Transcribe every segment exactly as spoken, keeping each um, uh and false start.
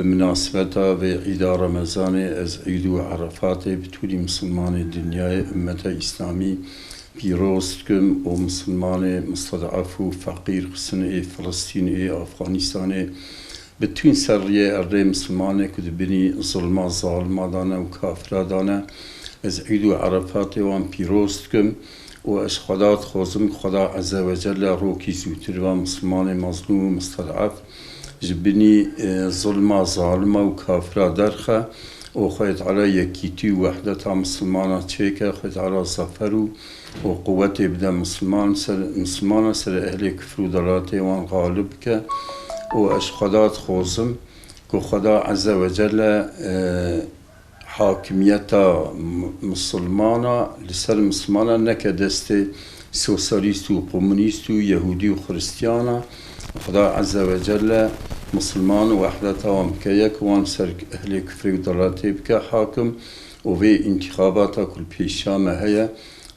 Bi minasebeta vê îda Remezanê ez Îd û Erefatê bi tûlî misilmanê dinyayê, ummeta Îslamî pîroz dikim û misilmanê misted'ef û feqîr, xistin ê Filistîn, ê Afganistanê, bi tûn ser riyê erdê misilmanê ku di binî zilma zalima dane û kafira dane, ez Îd û Erefatê wan pîroz dikim û ez Xweda dixwazim ku Xweda Ezze ve Celle rokî zûtir van misilmanê mezlûm û misted'ef ji binî, e, zilma zalima û kafira derxe û Xwedê Teala yekîtî û wehdeta misilmana çêke, Xwedê Teala zafer û, û quwetê bide misilman ser, misilmana ser ehlê kifr û delatê wan xalib bike û ez Xweda dixwazim ku Xweda Ezze ve Celle, e, hakimiyeta m-, misilmana li ser misilmana neke destê sosyalîst û komunîst û yehûdî û xiristiyana. Xweda Ezze ve Celle misilman û wehdeta wan bike yek, wan ser ehlê kifrê û delatê bike hakim û vê întîxabata ku li pêşiya me heye,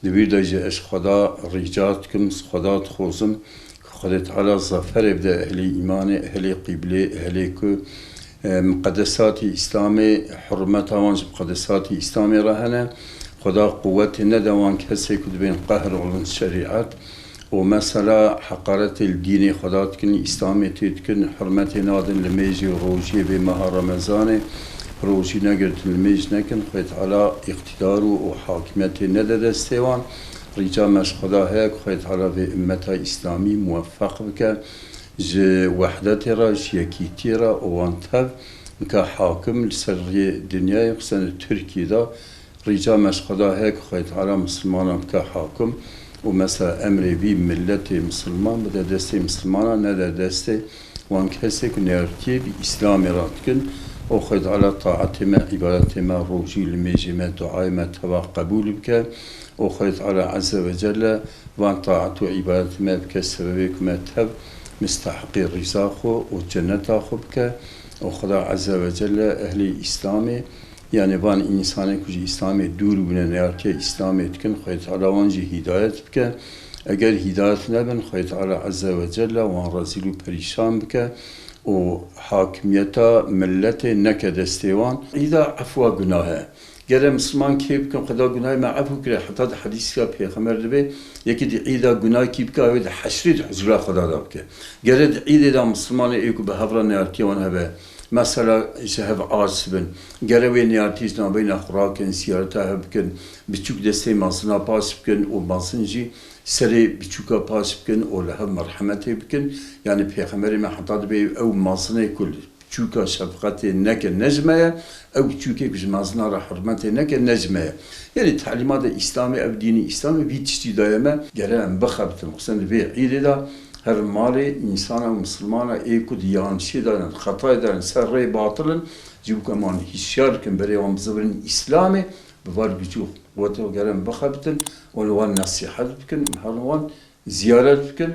di vîr de jî ez Xweda rîca dikim, Xweda dixwazim ku Xwedê Teala zaferê bide ehlê îmanê, ehlê qîblê, ehlê ku, e, miqedesatî Îslamê, hurmeta wan ji miqedesatî Îslamê re hene. Xweda quwetê nede wan kesê ku dibên qehr olin şerîet û mesela heqaretê li dînê Xweda dikin, Îslamê tê dikin, hurmetê nadin limêjê û rojiyê vê meha Remezanê, rojî negirtin, limêj nekin, Xwedê Teala îqtîdar û, û hakimiyetê nede destê wan. Rîca me ji Xweda heye ku Xwedê Teala vê ummeta Îslamî muweffeq bike, ji wehdetê re, ji yekîtiyê re û wan tev bike hakim li ser riyê dinyayê, xisûsen li Tirkiyê de. Rîca me ji Xweda heye ku Xwedê Teala misilmanan bike hakim û mesela emrê vî miletê misilman bide destê misilmanan, nede destê wan kesê ku neyartiyê bi Îslamê re dikin û Xwedê Teala taetê me, îbadetê me, rojî û limêjê me, duayê me teva qebûl bike û Xwedê Teala Ezze ve Celle van taet û îbadetê me bike sebebê ku me tev mistehiqê rîza xwe û cenneta xwe bike û Xweda Ezze ve Celle ehlê Îslamê, yanî van însanê ku ji Îslamê dûr bûne, neyartiya Îslamê dikin, Xwedê Teala wan jî hîdayet bike. Eger hîdayet nebin, Xwedê Teala Ezze ve Celle wan rezîl û perîşan bike û hakimiyeta miletê neke destê wan. Îda efwa gunah e. Gere misilman kê bikin, Xweda gunahê me efû kire. Heta di hedîsika Pêxember dibê, yekî di îda gunah kî bike, ew ê di heşrê di huzura Xweda de bike. Gere di îdê de misilmanê ê ku bi hev re neyartiya wan hebe, mesela ji hev aciz bin, gere wê neyartî ji navbeyna xwe rakin, ziyareta hev bikin, biçûk destê mezina paş bikin û mezin jî serê biçûka paş bikin û li hev merhemetê bikin. Yanî Pêxemberê me heta dibê ew mezinê ku li çûka şefqetê neke, ne ji me ye, ew çûkê ku ji mezina re hurmetê neke, ne ji me ye. Yanî telîmata Îslamê, ev dînî Îslamê vî tiştî daye me, gere em bixebitin. Xisûsen di vê îdê de her malê însana û misilmana ê ku di yanlişê de ne, di xetayê de ne, ser rê batil in, ji bo ku em wan hişyar bikin, berê wan bizivirin Îslamê, bi var gücü quwetê gere em bixebitin û li wan nesîhet bikin, em herin wan ziyaret bikin.